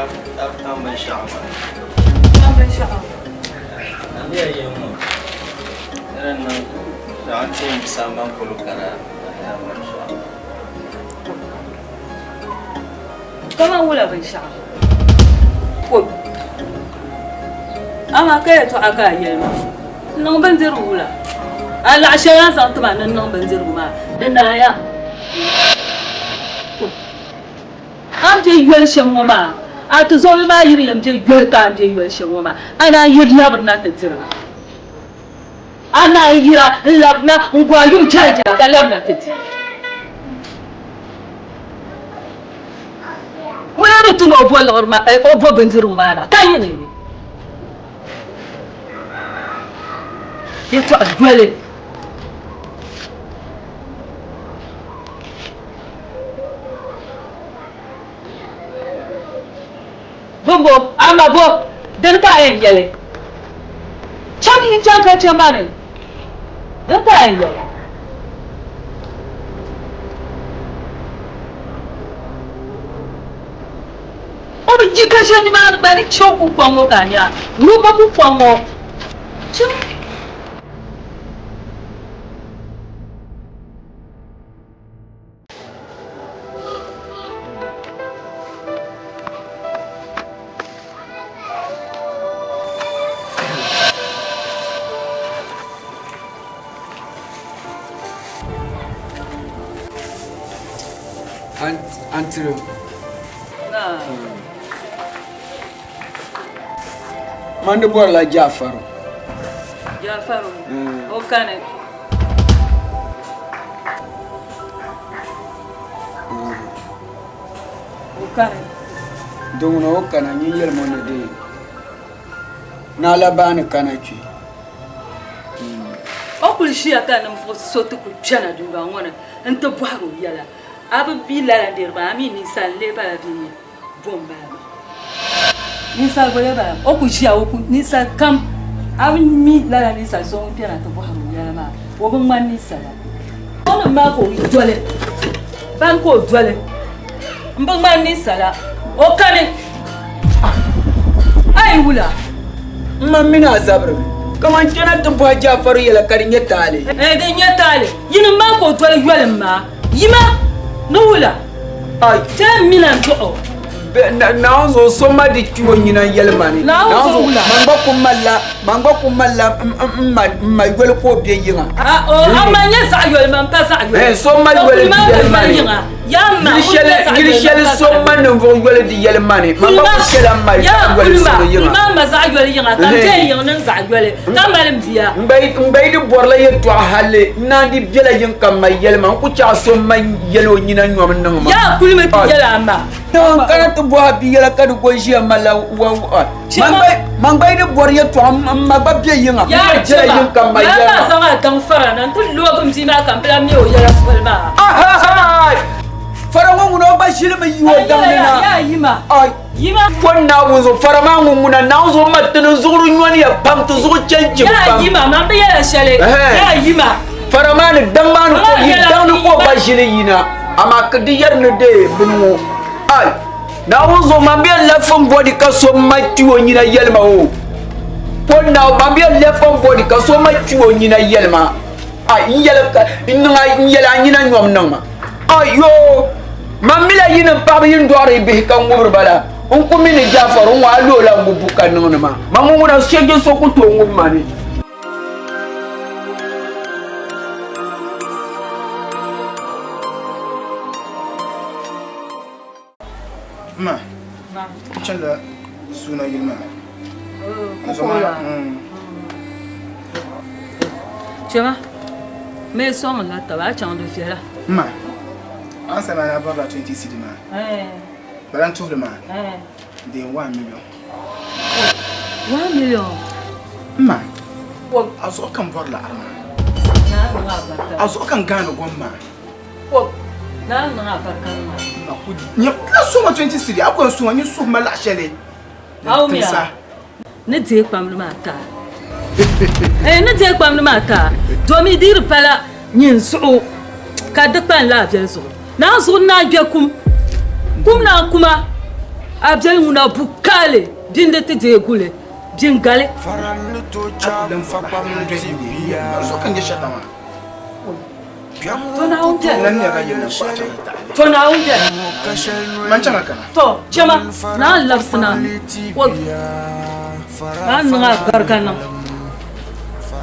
A bi tam binshɛɣu maa. Tam binshɛɣu? Amiliya yiŋ ŋɔ ni di niŋ ka a ti yɛn sambani polo ka na tam binshɛɣu. Kaman wula binshɛɣu? Ko. Amaa ka yɛtɔɣa ka a yɛli ma, N niŋ bindirigu wula? A laɣ shɛli a ni zaŋ ti ma ni n niŋ bindirigu maa, di naaya. A ni be yoli shɛm ŋɔ maa, a tizɔbil maa yi di yɛn be yoli ka a ni be yoli shɛm ŋɔ maa, a naan yi labirina ti diri ba. A naan yira n-labina n-gu a yum jɛlijɛla ka labina ti di. Ŋuna ni ti ni o bo liɣiri maa, o bo bindirigu maa na, ka yi ni yɛtɔɣa doli. Bimbo, ama bo, dini ka a yɛn yɛli? Cham yi chaŋ ka chɛ ma ni, dini ka a yɛn yɛli? O bi yi ka ʒe nimaani gba ni chɛ o pukpɔŋ ŋɔ ka a nya ŋun bi pukpɔŋ ŋɔ. Cham. Antiri. Mandi bɔrila Jafaru. Jafaru, o kani. O kani. Di ŋuna o kana nyin yɛlimi o ni deei. Naa Labaani kana kpe. O kuli ʒiya ka ninvuɣ so ti kuli kpɛna dundɔŋ ŋɔ ni nti bɔhiri o yɛla, A bi bi lala niriba, a mi ninsal n-lee bala bee bo m-bala maa? Ninsal bo lee bala maa? O kuli ʒiya o ku ninsal kam, a bi mi lala ninsal so ŋun kpɛna ti bɔhiri o yɛla maa, o bi ŋmani ninsala. O nim maa ka o doli, bani ka o doli m-bi ŋmani ninsala, o kani. A yi wula? M ma mini a zabirimi kaman kpɛna ti bɔhi Jafaru yɛla ka di nyɛ taali. Ee, di nyɛ taali. Yinim maa ka o doli yoli m ma. Yima ni wula? Ai. Chɛ m mina n-dɔɣ o. Naawuni zuɣu so ma di kpi o nyina n-yɛli ma ni. Naawuni zuɣu wula? Man gba ku malila, man gba ku malila m ma yoli ka o be yiŋa. A o, a ma nyɛ zaɣ yoli, man pa zaɣ yoli. Ɛɛn, so ma yoli di yɛli ma ni. Yaa m ma, ŋun nyɛ zaɣ Yili yoli, shɛli man pa so zaɣ yoli. ma ninvuɣ yoli di yɛli ma ni, man gba ku chɛla m ma Yaa yoli kulima, so yiŋa. kulima m ma zaɣ yoli yiŋa, ka m Ɛhɛn. be n yiŋ niŋ zaɣ yoli, ka mali m bia. N gba yi di bɔrila yɛtɔɣa halli, n naan di bela yiŋ ka m ma yɛli ma, n ku chaɣ so m ma yɛl o nyina nyom niŋ ma. Yaa kulimi ti yɛl a ma. N kana ti bɔhi a bia yɛla ka di go ʒiya malila wa. Man gba yi di bɔri yɛtɔɣa m ma gba be yiŋa. N Yaa gba bela chema, yiŋ ka m ma yaa yɛli maa ma. zaŋ a daŋ fara na nti loogi m bia maa ka m bi lahi mi o yɛla soli maa. Ahahai! Fara ŋɔ ŋuna o gba ʒilimi yi o daŋ ni na. Yaa yima, Ai! yima. Pɔn Naawuni zuɣu, fara maa ŋun ŋuna Naawuni zuɣu ma ti ni zuɣuri nyɔniya pam, ti zuɣu chanchi Yaa pam. yima, man bi yɛla shɛli. Ɛhɛn. Yaa yima. Fara maa ni daŋ maa ni ka o yi daŋ ni ka o gba ʒili yina, amaa ka di yɛri ni deei bini ŋɔ. Ai! Naawuni zuɣu man bɛ lɛfim bɔdi ka so ma kpi o nyina yɛli ma o. Pɔn Naawuni man bɛ lɛfim bɔdi ka so ma kpi o nyina yɛli ma. Ai! N yɛli ka n niŋ a n yɛli a nyina nyom niŋ ma. Ayoo! Man mila yinim paɣaba yi ni dɔɣiri yi bihi ka ŋubiri ba la, n ku mi ni Jafaru ŋɔ a lo o la ŋubbu ka niŋdi ma. Man ŋɔ ŋuna shɛji so ku tooi ŋubi ma ni. Ma, n chanila suuna yili maa. Chema, mɛ sɔŋ la taba a chaŋ di viɛla. Ma, a ni sani maa ni a bɔrila 20 cedi maa. Bala n tuhili maa, di yɛn 1 million. 1 million? Ma, a zuɣu ka n bɔri laɣiri maa. A zuɣu ka n gaani gom maa. Ko, naa niŋ a barika niŋ a. Ma ku nyɛ la soma 20 cedi, a ku yɛn soma nyin suhu ma laɣ shɛli din timsa. Ni deei kpamli maa ti a. Eh, ni deei kpamli maa ti a, domi di di pala nyin zuɣu ka di kpalim la a viɛli zuɣu. Naa zuɣu n-naan gbe kum, kum naan kuma. A biɛli ŋuna bukaali bindi ti deei guli bingali. To Naawuni beni. To Naawuni beni. To chama naa labisina o naa niŋ a barika niŋ.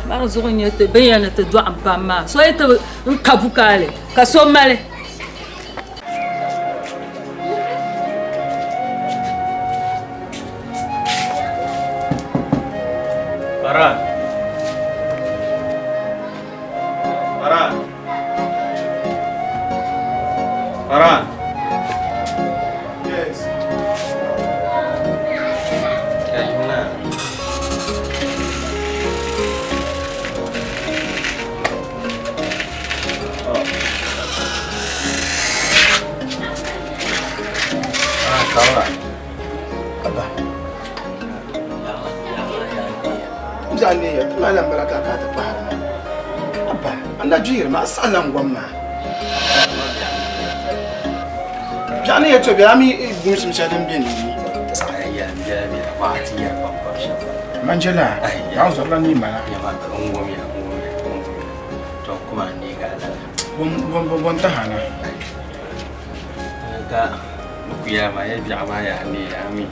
Maa zuɣu n-nyɛ ti bɛ yɛn ni ti dɔɣim pam maa so yi ti n ka bukaali ka so mali. Farah. Farah. Farah. Yes. Kayuna. Kaula. Abba. Biɛɣu ne ya, ti maa lan bala ka a ti kpahiri ma. Abba, a na juyiri ma, a saɣi lan gom maa. Biɛɣu ne ya to bɛ a mi gumsim shɛli din be ni. Manjela, yaa zɔrila ni mala. Bon taha na. Ka kuya ma ya biɛɣu maa yaa ne ya mi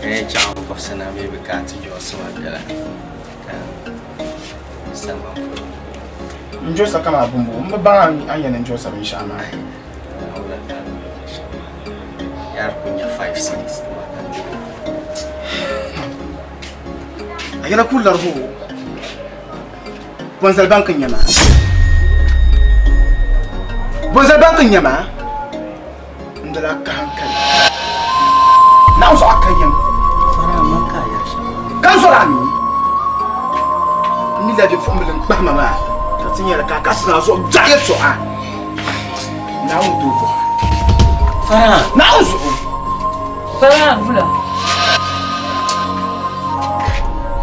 ka ya chaŋ bɔbsi na mi bi ka ti jɔsi ma biɛla ka sama polo. N jɔsa kama bumbu n bi baŋ a ni yɛn n jɔsa binshɛɣu maa. Yar ku nya 5 cedis A yɛla ku larigu o. Bonzali bank n-nyɛ maa. Bonzali bank n-nyɛ maa. N dala ka hankali. Naawuni zuɣu a ka yɛm. Ka n zɔri a mi. N ni labi fuɣimbili n kpahima maa ka ti nyɛla ka a ka sina zuɣu biɛɣu yɛltɔɣa. Naawuni tooi bɔha. Naawuni zuɣu. Farah wula.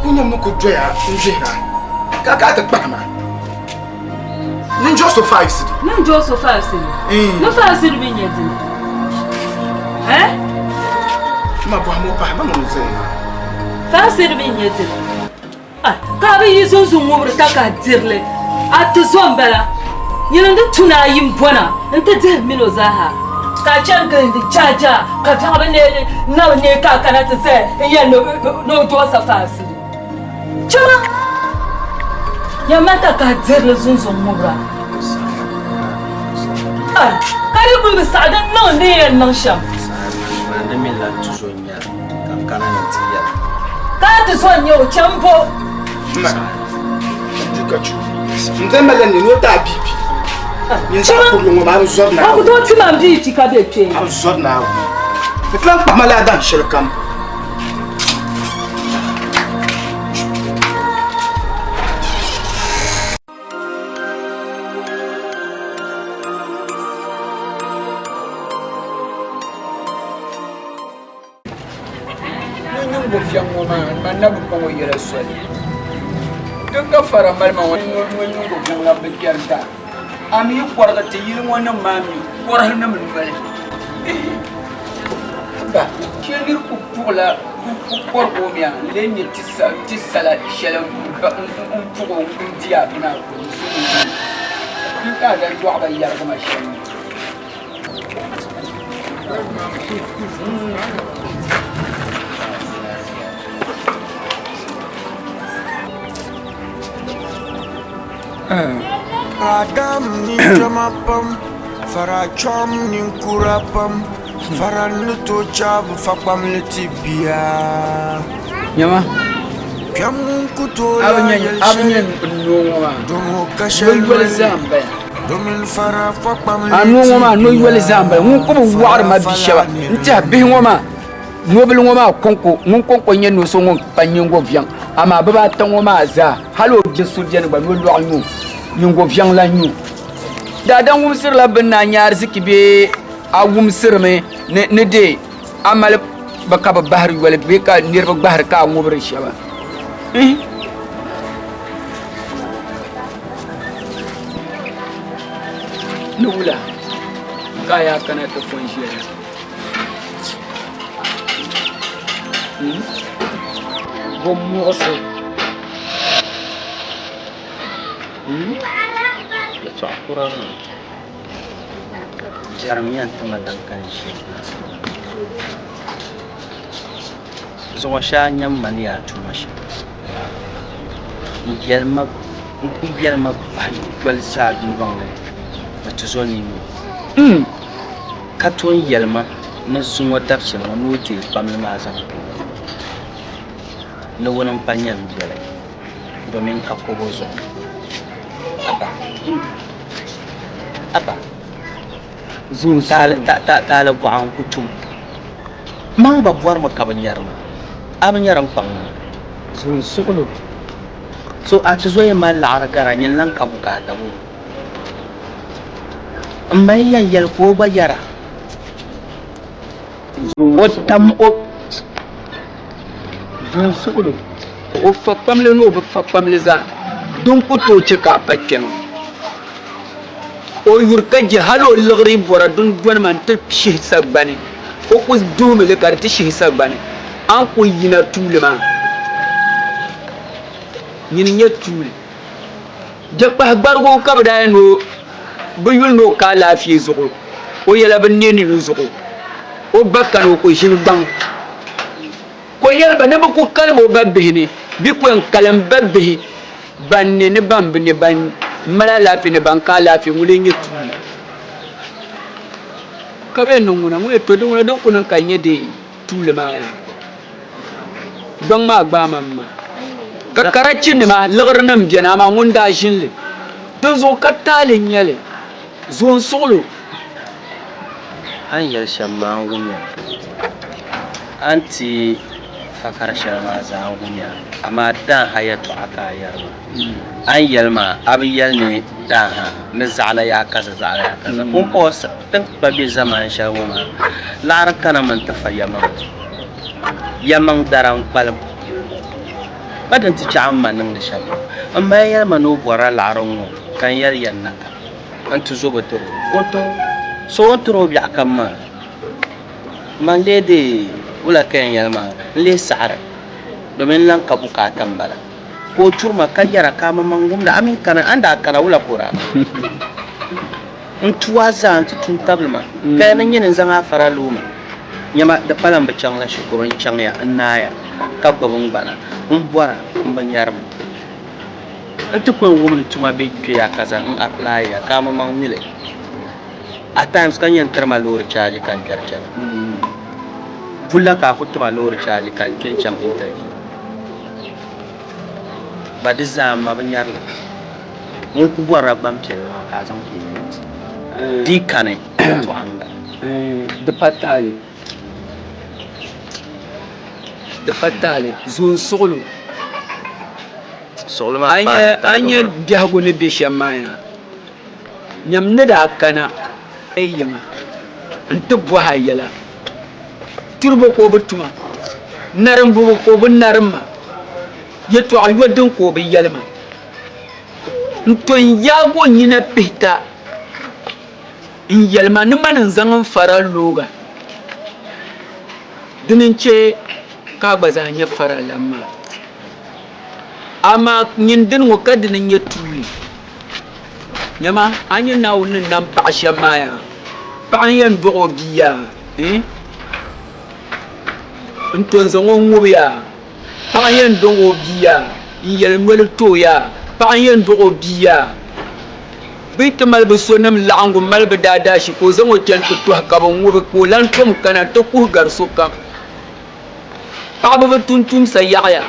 N nyam ni ku doya n ʒihira ka ka ti kpahima. Nin jɔ so 5 cedi. Nin jɔ so 5 cedi. Ni 5 cedi mi nyɛ dini. Eh? Ma bɔhi mo pahi ma ŋun zaya maa. 5 cedi mi nyɛ dini. Ah, ka a bi yi zunzun ŋubiri ta ka dirili a ti zo m-bala nyini n di tu ni a yi m-bɔna nti dihi min o zaaha ka a chani gilindi jaajaa ka biɛɣu bi neei na bi neei ka a kana ti zaya n-yɛli ni o dɔɔsa faasili. Chama! Yɛmma ta ka a dirili zunzun ŋubira. Ah, ka di kuli bi saɣi din niŋ ni yɛn niŋ shɛm. Man di mi lan ti zo n-nya ka n kana ni ti yɛli. Ka a ti zo n-nya o, chɛ m-bo. Ma, du ka chu. N ti mali ni o taa BP. Nyin zaɣ kurili ŋɔ maa, a bi zɔri Naawuni. A ku tooi ti ma m BP ka be kpe. A bi zɔri Naawuni. Di ti lan kpahi ma laa dan shɛli kam. Ni niŋbu viɛŋ ŋɔ maa, man na bi kpaŋ o yɛla soli. Din ka fara mali ma ŋɔ niŋbu viɛŋ la bi kpɛri da. A mi yi kɔrigi ti yili ŋɔ nim maa mi kɔrihi nim noli. Ba, shee nir ku puɣila ku kɔrig o mia n-lee nyɛ ti sala shɛli m-puɣ o n-di a bini a ko n-su ni di. Din ka a dan dɔɣi ba yɛrigi ma shɛm ŋɔ. Adam ninkpɛma pam, fara chɔɣim ninkura pam, fara ni tooi chaai fa kpamli ti bia. Nyama, Kpɛm ŋun ku tooi a bi lahi nyɛ yɛli a bi nyɛ shɛli, n noo ŋɔ maa domi o ka no shɛli yoli noli zaa n bala. domin fara fa kpamli A noo ti ŋɔ maa no bia. yoli zaa n bala. Ŋun ku bi waɣiri ma Fara bi shɛba fala n tiɛha bihi ŋɔ maa Nobili ŋɔ maa kɔŋko ŋun kɔŋko n-nyɛ no so ŋun pa nyingo viɛŋ, amaa bibaata ŋɔ maa zaa, hal o bia so beni gba, nolɔɣu n-nyɛ o, nyingo viɛŋ lan nyɛ o. Daadam wumsirila bɛ ni a nya ariziki bee a wumsirimi ni di a mali ba ka bɛ bahiri yoli bee ka niriba gbahiri ka a ŋubiri shɛba. Ihi! Ni wula ka a yaa kana ti fo n-ʒiya la? Bo muɣisi. Yɛtɔɣa kura maa, Jɛrimia n-ti ma din ka n ʒi zuɣu shee a nyam ma ni yaa tuma shɛm. N ku yɛli ma bahi doli zaa dundɔŋ ni ni ti zo nini ka ton yɛli ma ni zuŋɔ dabisili ŋɔ ni o deei kpamli maa zaŋ ti ma ni ŋuni m-pa nyɛ m biɛli domin ka kɔbo zuɣu. Abba! Abba! Taali bɔɣa n-ku tum. Maŋ gba bɔrimi ka bɛ nyari ma. A bi nyari n kpaŋ maa. Zuŋ suɣilo. So a ti zoya mali laɣiri gara nyin lan ka bukaata ŋɔ. M ma yi yɛn yɛli ka o gba yɛra. O tam o zuŋ suɣilo. O fa kpamli ni o bi fa kpamli zaa, din ku tooi chɛ ka a pa kpɛma. O yuri ka je hal o liɣiri bɔra dundɔnima nti shihi sagbani. O ku duhimi li ka di ti shihi sagbani. A ni ku yina tuuli maa, nyini n-nyɛ tuuli. Jɛkpahi gbarigu ka bɛ daa yɛn ni o bɛ yuli ni o ka alaafee zuɣu, o yɛla bɛ ne nini zuɣu, o ba kani o ku ʒini gbaŋ. Ka o yɛli ba ni bɛ ku kalim o ba bihi ni bɛ ku yɛn kalim ba bihi ban ne ni ban bi ne, ban mali alaafee ni ban ka alaafee, ŋuni n-nyɛ tuuli? Ka bɛ niŋ ŋuna, ŋun yɛn to di ŋuna din ku niŋ ka n-nyɛ dee tuuli maa yaa. Gbaŋ maa gbaai ma m-ma. Ka karachinima liɣirinim beni, amaa ŋun daa ʒini li. Dinzuɣu ka taali n-nyɛ li, zo n-suɣil o. A ni yɛli shɛm maa n wumya. A ni ti fakari shɛli maa zaa n wumya, amaa daanha yɛtɔɣa ka a yɛri maa. A ni yɛli maa, a bi yɛli ni daanha ni zaɣila yaa kaza zaɣila yaa kaza. Pumpɔŋɔ ti ni kpa be ʒɛmani shɛli ŋɔ maa, laɣiri kana mi nti fa yɛmaŋ. Yɛmaŋ dara n-kpalim. Pa din ti chaɣ m ma niŋdi shɛm maa. M ma yɛli ma ni o bɔrila laɣiri ŋ-ŋɔ ka n yɛli ya n na ka. N ti zo bi tiri o. O ni tiri o. So o ni tiri o biɛɣu kam maa, man lee dee wula ka yɛn yɛli maa? N lee saɣiri domin n lan ka bukaata m-bala. Ka o churi ma ka yɛra ka a maŋmaŋ wumda, a mini kana, a ni daa kana wula ka o daa niŋ? N tu a zaa nti tum tabili ma, ka ya ni nyini n-zaŋ a fara loo ma. Nyama, di pala m bi chaŋla shikuru, n chaŋya, n naaya ka gbubi n gbana, m bɔra, m bi nyari mi. N ti ku yɛn wum ni tuma be kpe ya ka zaŋ n apply ya ka a maŋmaŋ mi li. At times ka n yɛn tiri ma loori charge ka n kpɛri chana. Bulla ka a ku tiri ma loori charge ka n kpe n-chaŋ interview. But di zaa m ma bi nyari li. Ŋun ku bɔrila gbampiɛlli maa ka a zaŋ ti o ti. Di kani yɛltɔɣa m-bala. Di pa taali. Di pa taali. Zoon suɣulo. Suɣulo maa A kpaai nyɛ a nyɛ biɛhigu ni be shɛm maa yaa. Nyam ni daa kana yiŋa nti bɔhi a yɛla. Turibo ka o bi tuma, narimbu ka o bi narim ma, yɛtɔɣa yo din ka o bi yɛli ma. N to n yaagi o nina pihita n-yɛli ma ni mani n-zaŋ n fara looga. Dini n-chɛ ka a gba zaa nyɛ faralan maa. Amaa nyin dini ŋɔ ka dini n-nyɛ tuuli. Nyama, a nya Naawuni ni nam paɣ shɛm maa yaa? Paɣa n-yɛn dɔɣ o bia yaa? N to n-zaŋ o ŋubi yaa? Paɣa n-yɛn dɔɣ o bia yaa? N-yɛli noli ti o yaa? Paɣa n-yɛn dɔɣ o bia yaa? Bɛ yi ti mali bɛ sonim laɣiŋgu m-mali bɛ daadaashi ka o zaŋ o chani ti tɔhi ka bɛ ŋubi ka o lan tom kana nti kuhi gari sokam. Paɣiba bi tumtumsa yaɣiya.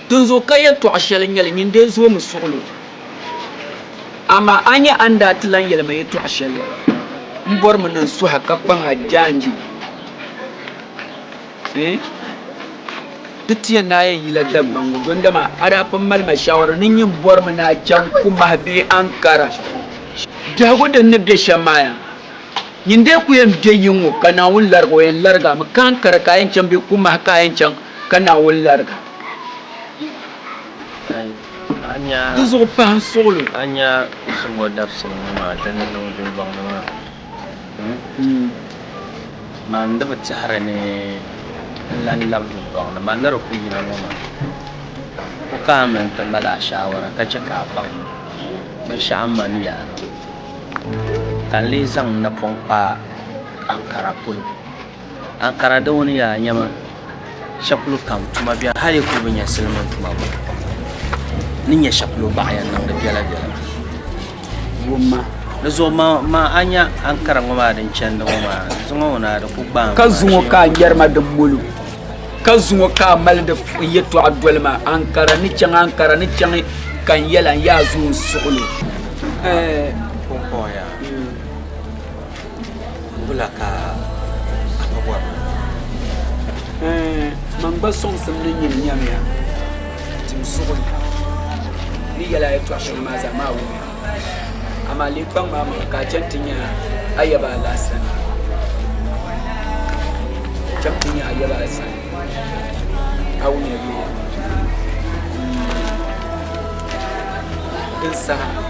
Dinzuɣu ka yɛtɔɣ shɛli nyɛli, nyin dee zoomi suɣilo. Amaa a nya a ni daa ti lan yɛli ma yɛtɔɣ shɛli, m bɔrimi ni n suh a ka kpaŋ a jaanji. Di ti yɛn ni a yɛn yila Dagbaŋ ŋɔ dɔni dama a daa pun mali ma shawara ni nyin bɔrimi ni a chaŋ Kumahi bee Ankara. Biɛhigu din ni be shɛm maa yaa. Nyin dee ku yɛn be yiŋ ŋɔ ka Naawuni larigi o yɛn larigi a mi ka Ankara ka a yɛn chaŋ bee Kumahi ka a yɛn chaŋ ka Naawuni larigi a. Di zuɣu pahi n suɣilo. A nya zuŋɔ dabisili ŋɔ maa di ni niŋ dundɔŋ ni maa, man di bi tɛhiri ni N lan labi dundɔŋ ni man ni di ku yina ŋɔ maa, o kaami nti mal a shaawara ka chɛ ka a baŋ binshɛɣu m ma ni yaa niŋ, ka n lee zaŋ n napɔŋ kpa Ankara polo. Ankara di ŋuni yaa nyama shɛkulu kam tuma beni hali yi kuli bi nya silimin tuma gba ni nya shɛkulu baɣa yɛn niŋdi biɛla biɛla. Wumma. Di zuɣu ma ma a nya Ankara ŋɔ maa din chandi ŋɔ maa zuŋɔ ŋɔ naa di ku gbaami Ka zuŋɔ ka a ŋmɛri ma di molo, ka zuŋɔ ka a mali di yɛtɔɣa doli ma Ankara ni chaŋ Ankara ni chaŋ ka n yɛla n yaa zo n suɣilo. Pumpɔŋɔ yaa wula ka a pa bɔri ma? Man gba sɔŋsim ni nyini nyamiya tim suɣili ni yɛla yɛtɔɣ shɛŋa maa zaa maa wumiya. Amaa lee kpaŋ maa maŋa ka a chaŋ ti nya a yaba Alhassani. Chaŋ ti nya a yaba Alhassani. A wumiya bee? Din saha.